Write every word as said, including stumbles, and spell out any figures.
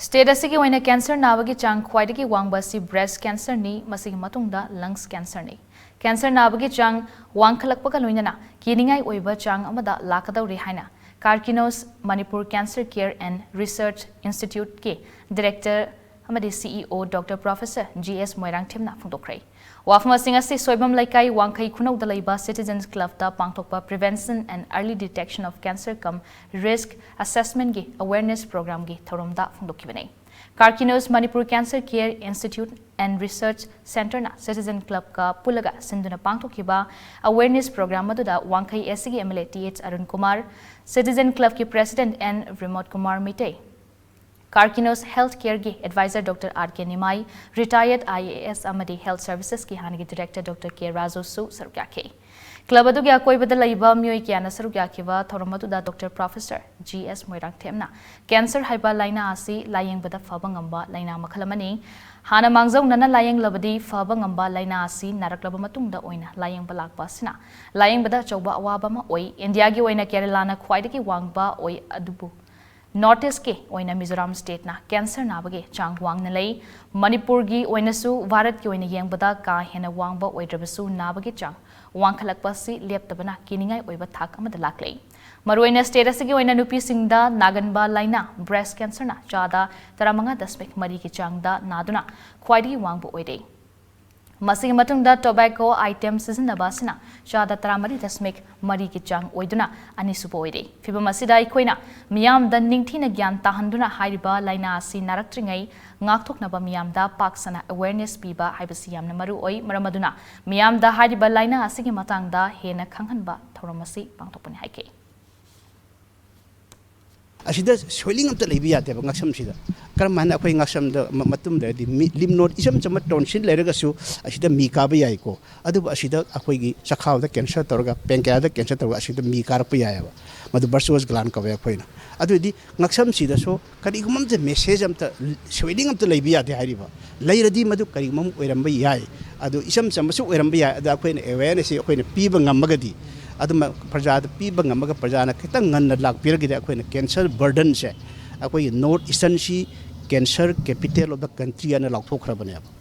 State ꯑꯁꯤꯒꯤ ꯑꯣꯏꯅ cancer ꯅꯥꯕꯒꯤ ꯆꯥꯡ ꯈ꯭ꯋꯥꯏꯗꯒꯤ ꯋꯥꯡꯕ ꯑꯁꯤ breast cancer ꯅꯤ, ꯃꯁꯤꯒꯤ ꯃꯇꯨꯡꯗ lungs cancer ꯅꯤ꯫ Cancer ꯅꯥꯕꯒꯤ ꯆꯥꯡ ꯋꯥꯡꯈꯠꯂꯛꯄꯒ ꯂꯣꯏꯅꯅ ꯀꯤꯅꯤꯡꯉꯥꯏ ꯑꯣꯏꯕ ꯆꯥꯡ ꯑꯃꯗ ꯂꯥꯛꯀꯗꯧꯔꯦ ꯍꯥꯏꯅ Karkinos Manipur Cancer Care and Research Institute ꯀꯤ Director ꯑꯃꯗꯤ C E O Doctor Professor G S ꯃꯣꯏꯔꯥꯡꯊꯦꯝꯅ ꯐꯣꯡꯗꯣꯛꯈ꯭ꯔꯦ꯫ ꯋꯥꯐꯝꯁꯤꯡ ꯑꯁꯤ ꯁꯣꯏꯕꯝ ꯂꯩꯀꯥꯏ ꯋꯥꯡꯈꯩ ꯈꯨꯅꯧꯗ ꯂꯩꯕ Citizens Club ꯇ ꯄꯥꯡꯊꯣꯛꯄ Prevention and Early Detection of Cancer cum Risk Assessment ꯒꯤ awareness program ꯒꯤ ꯊꯧꯔꯝꯗ ꯐꯣꯡꯗꯣꯛꯈꯤꯕꯅꯤ꯫ Karkinos Manipur Cancer Care Institute and Research Center ꯅ Citizen Club ꯀ ꯄꯨꯜꯂꯒ ꯁꯤꯟꯗꯨꯅ ꯄꯥꯡꯊꯣꯛꯈꯤꯕ awareness program ꯑꯗꯨꯗ ꯋꯥꯡꯈꯩ S C ꯒꯤ M L A T H Arun Kumar, Citizen Club ꯀꯤ President N Vrimod Kumar Meitei, Karkinos Health Care ꯒꯤ Advisor Doctor R K Nimai, retired I A S ꯑꯃꯗꯤ Health Services ꯀꯤ ꯍꯥꯟꯅꯒꯤ Director Doctor K Raju ꯁꯨ ꯁꯔꯨꯛ ꯌꯥꯈꯤ꯫ Club ꯑꯗꯨꯒꯤ ꯑꯀꯣꯏꯕꯗ ꯂꯩꯕ ꯃꯤꯑꯣꯏ ꯀꯌꯥꯅ ꯁꯔꯨꯛ ꯌꯥꯈꯤꯕ ꯊꯧꯔꯝ ꯑꯗꯨꯗ Doctor Professor G S ꯃꯣꯏꯔꯥꯡꯊꯦꯝꯅ cancer ꯍꯥꯏꯕ ꯂꯥꯏꯅꯥ ꯑꯁꯤ ꯂꯥꯌꯦꯡꯕꯗ ꯐꯕ ꯉꯝꯕ ꯂꯥꯏꯅꯥ ꯃꯈꯜ ꯑꯃꯅꯤ꯫ ꯍꯥꯟꯅ ꯃꯥꯡꯖꯧꯅꯅ ꯂꯥꯌꯦꯡꯂꯕꯗꯤ ꯐꯕ ꯉꯝꯕ ꯂꯥꯏꯅꯥ ꯑꯁꯤ ꯅꯥꯔꯛꯂꯕ ꯃꯇꯨꯡꯗ ꯑꯣꯏꯅ ꯂꯥꯌꯦꯡꯕ ꯂꯥꯛꯄ ꯑꯁꯤꯅ ꯂꯥꯌꯦꯡꯕꯗ ꯑꯆꯧꯕ ꯑꯋꯥꯕ ꯑꯃ ꯑꯣꯏ꯫ ꯏꯟꯗꯤꯌꯥꯒꯤ ꯑꯣꯏꯅ ꯀꯦꯔꯂꯥꯅ ꯈ꯭ꯋꯥꯏꯗꯒꯤ ꯋꯥꯡꯕ ꯑꯣꯏ, ꯑꯗꯨꯕꯨ North East ꯀꯤ ꯑꯣꯏꯅ ꯃꯤꯖꯣꯔꯥꯝ state ꯅ cancer ꯅꯥꯕꯒꯤ ꯆꯥꯡ ꯋꯥꯡꯅ ꯂꯩ꯫ ꯃꯅꯤꯄꯨꯔꯒꯤ ꯑꯣꯏꯅꯁꯨ ꯚꯥꯔꯠꯀꯤ ꯑꯣꯏꯅ ꯌꯦꯡꯕꯗ ꯀꯥ ꯍꯦꯟꯅ ꯋꯥꯡꯕ ꯑꯣꯏꯗ꯭ꯔꯕꯁꯨ ꯅꯥꯕꯒꯤ ꯆꯥꯡ ꯋꯥꯡꯈꯠꯂꯛꯄ ꯑꯁꯤ ꯂꯦꯞꯇꯕꯅ ꯀꯤꯅꯤꯡꯉꯥꯏ ꯑꯣꯏꯕ ꯊꯥꯛ ꯑꯃꯗ ꯂꯥꯛꯂꯦ꯫ ꯃꯔꯨꯑꯣꯏꯅ state ꯑꯁꯤꯒꯤ ꯑꯣꯏꯅ ꯅꯨꯄꯤꯁꯤꯡꯗ ꯅꯥꯒꯟꯕ ꯂꯥꯏꯅꯥ breast cancer ꯅ ꯆꯥꯗ ꯇꯔꯥꯃꯉꯥ ꯗꯁꯃꯤꯛ ꯃꯔꯤꯒꯤ ꯆꯥꯡꯗ ꯅꯥꯗꯨꯅ ꯈ꯭ꯋꯥꯏꯗꯒꯤ ꯋꯥꯡꯕ ꯑꯣꯏꯔꯦ꯫ ꯃꯁꯤꯒꯤ ꯃꯇꯨꯡꯗ tobacco item ꯁꯤꯖꯤꯟꯅꯕ ꯑꯁꯤꯅ ꯆꯥꯗ ꯇꯔꯥꯃꯔꯤ ꯗꯁꯃꯤꯛ ꯃꯔꯤꯒꯤ ꯆꯥꯡ ꯑꯣꯏꯗꯨꯅ ꯑꯅꯤꯁꯨꯕ ꯑꯣꯏꯔꯦ꯫ ꯐꯤꯚꯝ ꯑꯁꯤꯗ ꯑꯩꯈꯣꯏꯅ ꯃꯤꯌꯥꯝꯗ ꯅꯤꯡꯊꯤꯅ ꯒ꯭ꯌꯥꯟ ꯇꯥꯍꯟꯗꯨꯅ ꯍꯥꯏꯔꯤꯕ ꯂꯥꯏꯅꯥ ꯑꯁꯤ ꯅꯥꯔꯛꯇ꯭ꯔꯤꯉꯩ ꯉꯥꯛꯊꯣꯛꯅꯕ ꯃꯤꯌꯥꯝꯗ ꯄꯥꯛ ꯁꯟꯅ awareness ꯄꯤꯕ ꯍꯥꯏꯕꯁꯤ ꯌꯥꯝꯅ ꯃꯔꯨ ꯑꯣꯏ꯫ ꯃꯔꯝ ꯑꯗꯨꯅ ꯃꯤꯌꯥꯝꯗ ꯍꯥꯏꯔꯤꯕ ꯂꯥꯏꯅꯥ ꯑꯁꯤꯒꯤ ꯃꯇꯥꯡꯗ ꯍꯦꯟꯅ ꯈꯪꯍꯟꯕ ꯊꯧꯔꯝ ꯑꯁꯤ ꯄꯥꯡꯊꯣꯛꯄꯅꯤ ꯍꯥꯏꯈꯤ꯫ ꯑꯁꯤꯗ ꯁꯣꯏꯂꯤꯡ ꯑꯝꯇ ꯂꯩꯕ ꯌꯥꯗꯦꯕ ꯉꯛꯁꯝꯁꯤꯗ꯫ ꯀꯔꯝ ꯍꯥꯏꯅ ꯑꯩꯈꯣꯏ ꯉꯛꯁꯝꯗ ꯃ-, ꯃꯇꯨꯝ ꯂꯩꯔꯗꯤ ꯃꯤ, lymph node ꯏꯆꯝ ꯆꯝꯕ tonsil ꯂꯩꯔꯒꯁꯨ ꯑꯁꯤꯗ ꯃꯤ ꯀꯥꯕ ꯌꯥꯏꯀꯣ꯫ ꯑꯗꯨꯕꯨ ꯑꯁꯤꯗ ꯑꯩꯈꯣꯏꯒꯤ ꯆꯈꯥꯎꯗ cancer ꯇꯧꯔꯒ, pancreas ꯗ cancer ꯇꯧꯔꯒ ꯑꯁꯤꯗ ꯃꯤ ꯀꯥꯔꯛꯄ ꯌꯥꯏꯑꯕ꯫ ꯃꯗꯨ virtuous gland ꯀꯧꯋꯦ ꯑꯩꯈꯣꯏꯅ꯫ ꯑꯗꯨꯗꯤ ꯉꯛꯁꯝꯁꯤꯗꯁꯨ ꯀꯔꯤꯒꯨꯝꯕ ꯑꯝꯇ message ꯑꯝꯇ, ꯁꯣꯏꯂꯤꯡ ꯑꯝꯇ ꯂꯩꯕ ꯌꯥꯗꯦ ꯍꯥꯏꯔꯤꯕ꯫ ꯂꯩꯔꯗꯤ ꯃꯗꯨ ꯀꯔꯤꯒꯨꯝꯕ ꯑꯃ ꯑꯣꯏꯔꯝꯕ ꯌꯥꯏ꯫ ꯑꯗꯨ ꯏꯆꯝ ꯆꯝꯕꯁꯨ ꯑꯣꯏꯔꯝꯕ ꯌꯥꯏ꯫ ꯑꯗ ꯑꯩꯈꯣꯏꯅ awareness ꯁꯤ ꯑꯩꯈꯣꯏꯅ ꯄꯤꯕ ꯉꯝꯃꯒꯗꯤ, ꯑꯗꯨꯃ ꯄ꯭ꯔꯖꯥꯗ ꯄꯤꯕ ꯉꯝꯃꯒ ꯄ꯭ꯔꯖꯥꯅ ꯈꯤꯇꯪ ꯉꯟꯅ ꯂꯥꯛꯄꯤꯔꯒꯗꯤ ꯑꯩꯈꯣꯏꯅ cancer burden ꯁꯦ ꯑꯩꯈꯣꯏꯒꯤ North Eastern ꯁꯤ cancer capital of the country ꯍꯥꯏꯅ ꯂꯥꯎꯊꯣꯛꯈ꯭ꯔꯕꯅꯦꯕ꯫